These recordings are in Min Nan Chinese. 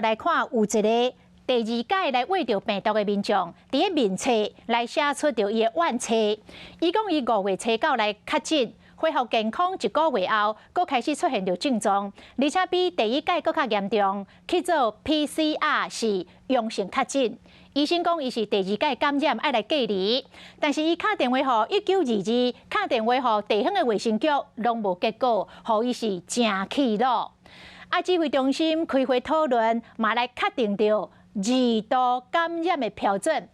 來看，有一個第二擺來穢著病毒的民眾，佇咧面冊來寫出著伊的怨氣。伊講伊5月初九來確診，恢復健康一個月後，閣開始出現著症狀，而且比第一擺閣較嚴重。去做 PCR 是陽性確診。醫生講伊是第二擺感染，愛來隔離，但是伊敲電話予1922，敲電話予地方的衛生局，攏無結果，予伊是誠氣惱。啊，指揮中心開會討論，嘛來確定著二度感染的標準。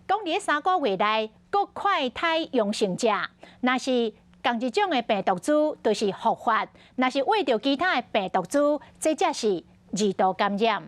講佇咧3個月內，閣快篩陽性者，若是仝一種的病毒株，就是復發；若是穢著其他的病毒株，這才是二度感染。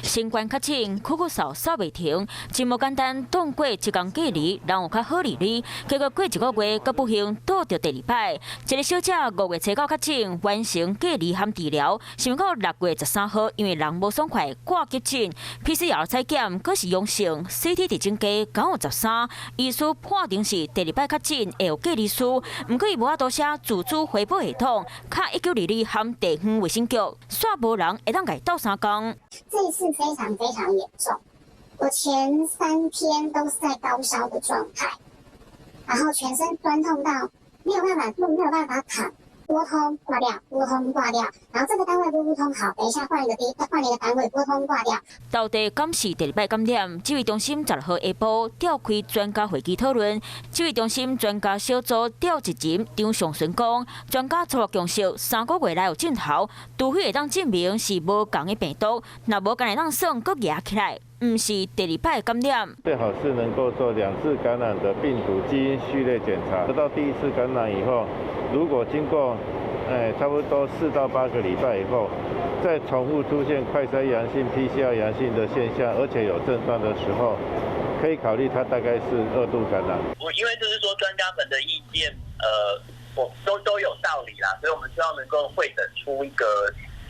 新冠確診，咳咳嗽嗽袂停，真無簡單。當過一工隔離，人有較好哩哩。結果過一個月，閣不幸倒著第二擺。一个小姐5月初九確診，完成隔離和治療，想欲6月13號，因為人無爽快，掛急診，PCR 採檢閣是陽性，CT 值增加9有13，醫師判定是第二擺確診，會有隔離書。毋過伊無法度寫自主回報系統，敲1922和地方衛生局，煞無人會當共伊鬥相共。這次非常非常嚴重，我前3天都是在高燒的狀態，然後全身痠痛到沒有辦法動，沒有辦法躺，撥通掛掉，撥通掛掉，然後這個單位撥不通，好，等一下換一個地，換一個單位撥通掛掉。到底敢是第二擺感染？指揮中心16號下晡召開專家會議討論。指揮中心專家小組召集人張上淳講，專家初步共識，3個月內有症頭，除非會當證明是無仝的病毒，若無敢會當算閣夯起來，毋是第二擺感染。最好是能夠做兩次感染的病毒基因序列檢查，得到第一次感染以後，如果經過差不多4到8個禮拜以後，再重複出現快篩陽性、PCR 陽性的現象，而且有症狀的時候，可以考慮它大概是二度感染。我因為就是說專家們的意見，我都有道理啦，所以我們希望能夠彙整出一個，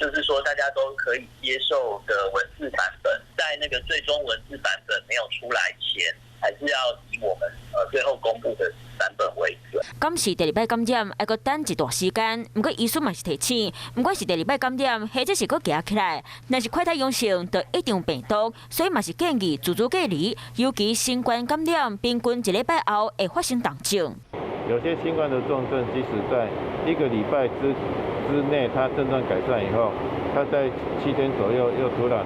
就是說大家都可以接受的文字版本，在那個最終文字版本沒有出來前，還是要以我們最後公布的版本為準。敢是第二擺感染，愛閣等一段時間。毋過醫師嘛是提醒，毋管是第二擺感染，或者是閣夯起來，若是快篩陽性，就一定有病毒，所以嘛是建議自主隔離。尤其新冠感染，平均一禮拜後會發生重症。有些新冠的重症，即使在一個禮拜之內，它症狀改善以後，它在7天左右又突然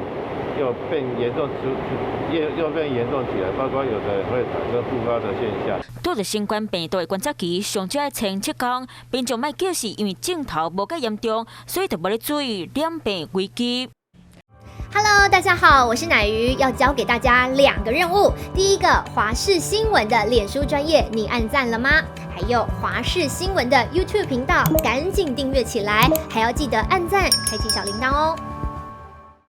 又變嚴重，又變嚴重起來，包括有的人會產生復發的現象。拄著新冠病毒的觀察期，上少愛撐7工，民眾莫叫是因為症頭無蓋嚴重，所以就無咧注意染病危機。 Hello，大家好，我是乃瑜，要交給大家兩個任務。第一個，華視新聞的臉書專頁，你按讚了嗎？還有華視新聞的 YouTube 頻道，趕緊訂閱起來，還要記得按讚，開啟小鈴鐺哦。